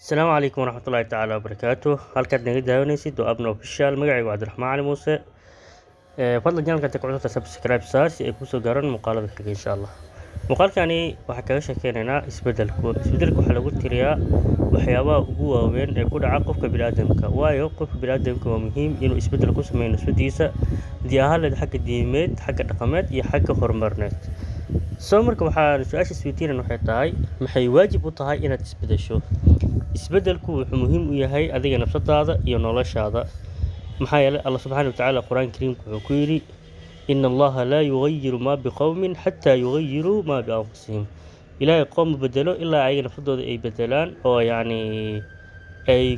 Asalaamu calaykum waraxmatullaahi tacaala wabarakaatu. Halkaad naga daawanaysid waa Abna Official. Magacaygu Cabdiraxmaan Cali Muuse. Fadlan channelka inta ku cusubta subscribe saar si ay kusoo gaaraan muuqaalada xiga, insha Allah. Muuqaalkani waxaa kaga sheekeynaynaa isbedelku. Isbedelku waxaa lagu tiriyaa waxyaabaha ugu waaweyn ee ku dhaca qofka bini'aadamka, waayo qofka bini'aadamka waa muhiim inuu isbedel ku sameeyo nafsadiisa, haddii ahaan lahayd xagga diimeed, xagga dhaqameed iyo xagga horumarineed. So marka waxaan su-aasha isweydiinan waxay tahay: maxay waajib u tahay inaad isbedesho? Isbedelku wuxuu muhiim u yahay adiga nafsadaada iyo noloshaada, maxaa yeelay Allah subxaana watacaala Qur-aanka Kariimka wuxuu ku yidhi: "إن الله لا يغير ما بقوم حتى يغيروا ما بأنفسهم." Ilaahay qoom ma bedelo ilaa ayaga nafsadooda ay bedelaan oo yacni ay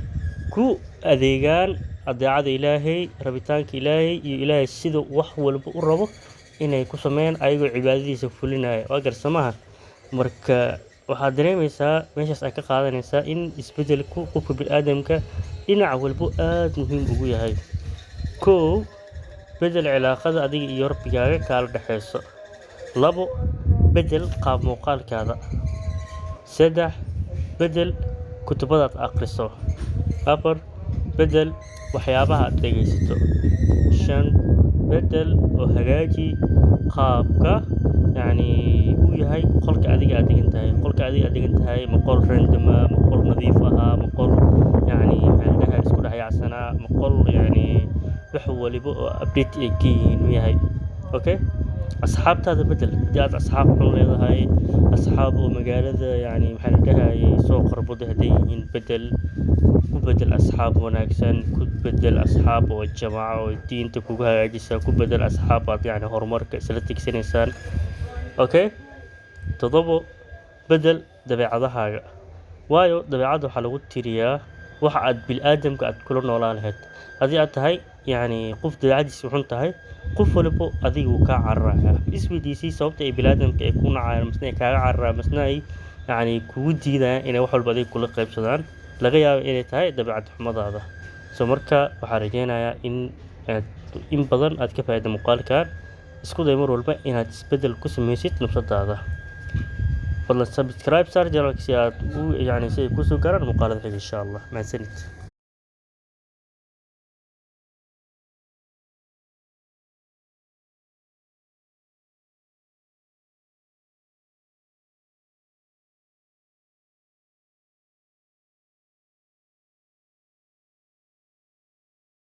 ku adeegaan adeecada Ilaahay, rabitaanka Ilaahay iyo Ilaahay sida wax walba u rabo inay ku sameeyaan ayagoo cibaadadiisa fulinaya. Waa garsamaha. Marka waxaad dareemaysaa meeshaas ay ka qaadanaysaa in isbedelku qofka bini'aadamka dhinac walbo aad muhiim ugu yahay. Kow, bedel cilaaqada adiga iyo Rabbigaaga kaala dhexeyso. Labo, bedel qaab muuqaalkaada. Saddex, bedel kutubadaad akhriso. Afar, bedel waxyaabaha aad dhegeysato. Shan, bedel oo hagaaji qaabka yacni uu yahay qolka adiga aad degan tahay. Qolka adiga aad degan tahay, ma qol random ah, ma qol nadiif ahaa, ma qol yacni maxaa la dhahaa isku dhex yaacsanaa, ma qol yacni wax waliba oo update ay ka yihiin uu yahay? Okay, asxaabtaada bedel. Haddii aad asxaab xun leedahay, asxaab oo magaalada yacni maxaa la dhahayay soo qarbuday hadday yihiin, bedel. Ku bedel asxaab wanaagsan, ku bedel asxaab oo jamaaco oo diinta kugu hagaajisa, ku bedel asxaab aad yacni horumarka isla tigsanaysaan. Okay, toddobo, bedel dabeecadahaaga, waayo dabeecadda waxaa lagu tiriyaa waxa aad bini'aadamka aad kula noolaan lahayd. Haddii aad tahay yacni qof dabeecadiisu xun tahay, qof waliba adiga wuu kaa cararayaa. Isweydiisay sababta ay bini'aadamka ay ku nacayaan, masna ay kaaga cararayaan, masna ay yacni kugu diidayaan inay wax walba adiga kula qaybsadaan? Laga yaabo inay tahay dabeecad xumadaada. So marka waxaan rajeynayaa in aad in badan aad ka faa'iido muuqaalkan. Isku day mar walba inaad isbeddel ku sameysid nafsadaada. Fadlan subscribe saar channelka si aad u yacni si ay kusoo gaaraan muuqaalada xiga, insha Allah. Mahadsanid.